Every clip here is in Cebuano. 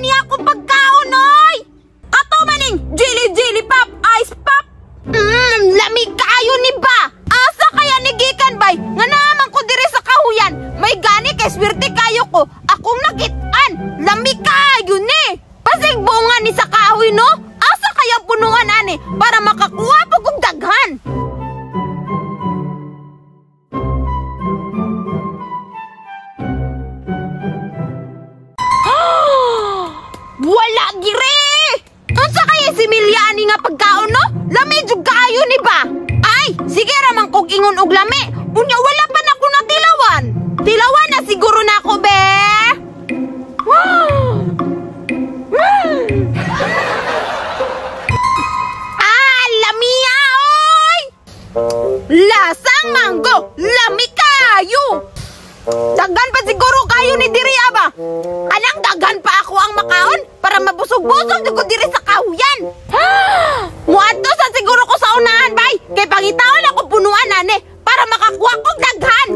ni akong pagkaon, oy! Ato maning jelly jelly pop, ice pop. Lami kaayo ni ba? Asa kaya ni gikan bay? Nga naman ko diri sa kahuyan. May gani kay swerte kayo ko. Akong nakitaan. Lami kaayo ni. Pasig bunga ni sa kahoy no? Asa kaya punuan ani para makakuha po kog daghan? Wala gire! Unsa kaya si Milya ani nga pagkaon no? Lami jud kaayo ni ba? Ay, sige ra man kog ingon og lami. Unya wala pa nako natilawan. Tilawan na siguro nako be. Ah, lamia oy! Lasang manggo, lami kayo. Daghan pa siguro kayo ni diri ba? Anang daghan pa ako ang makaon para mabusog-busog jud ko diri sa kahuyan. Muadto sa siguro ko sa unahan bay kay pangitaon ako punuan ane para makakuha kog daghan.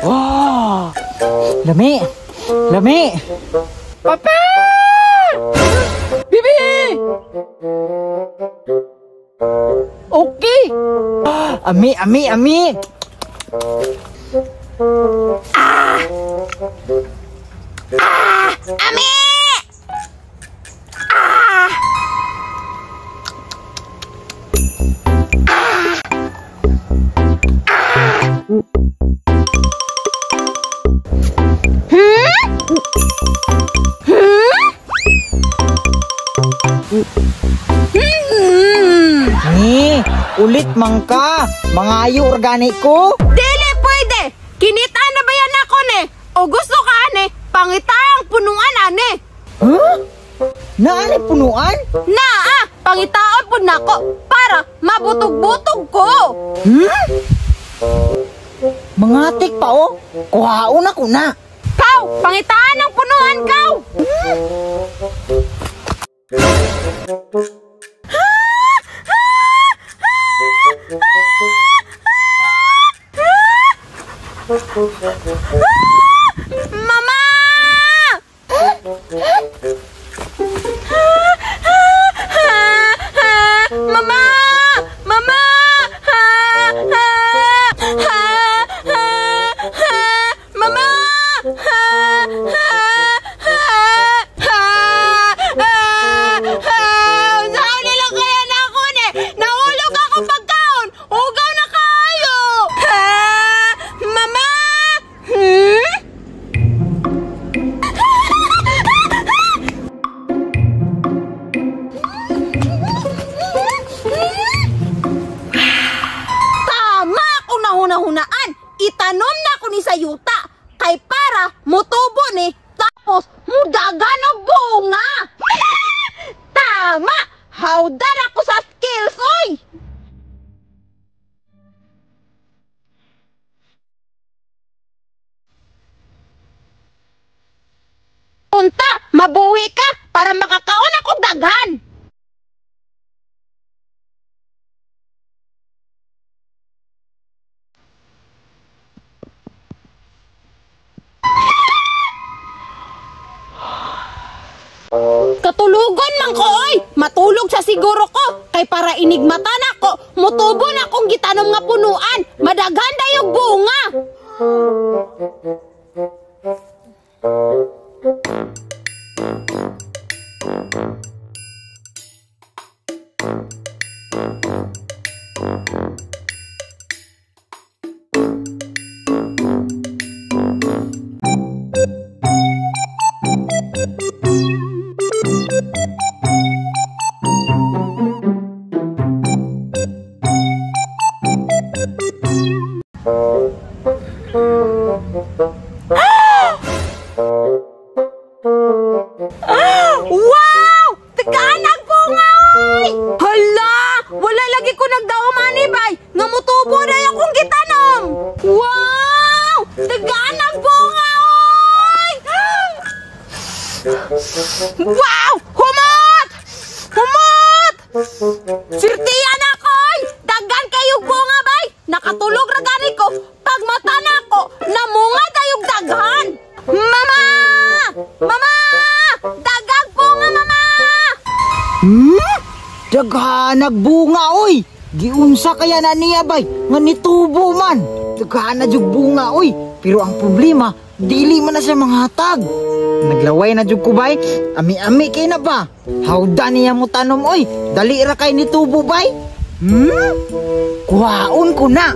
Wow! Lami! Lami! Papa! Bibi! Okay! Ami, ami, ami! Ah! Ah! Ami! Ah! Ah! Ah! Ni, ulit mangka. Mangayo organiko. Dili pwede. Kinita na ba yan ako ne? O gusto ka ane, pangitaang punuan ane. Huh? Naane punuan? Naa, pangitaon po nako para mabutog-butog ko. Hmm? Mangatik pa oh. Kuhaon ako na. Kaw, pangitaan ang punuan kaw. Hmm? Mama! Mama! Mama! Mama! Saan nila kaya na ako ne? Nahulog ako pagkaon! Ugaw na kayo! Mama! Hmm? Tama akong nahuna-hunaan! Itanom na ako ni sa yuta! Kay para mutubo ni tapos mudagan og bunga! Tama! Hawdan ako sa skills, oy! Unta, mabuhi ka para makakaon ako daghan! Katulugon man ko, oy! Matulog sa siguro ko kay para inigmata nako, mutubo na akong gitanom nga punuan, madaghan dayog bunga. Wow! Tagaan ang bunga, oy! Hala! Wala lagi ko nagdaom ani bay! Nga mutubo na akong gitanom! Wow! Tagaan ang bunga, oy! Wow! Humot! Mama! Daghang bunga, mama! Daghanag bunga, oy. Giunsa kaya na niya, bay, nga nitubo man. Daghana jug bunga, oy. Pero ang problema, dili man na siya manghatag. Naglaway na jug ko, bay. Ami-ami kay na ba? Hawda niya mo tanom, oy. Dali ra kay nitubo, bay. Kuhaon ko na.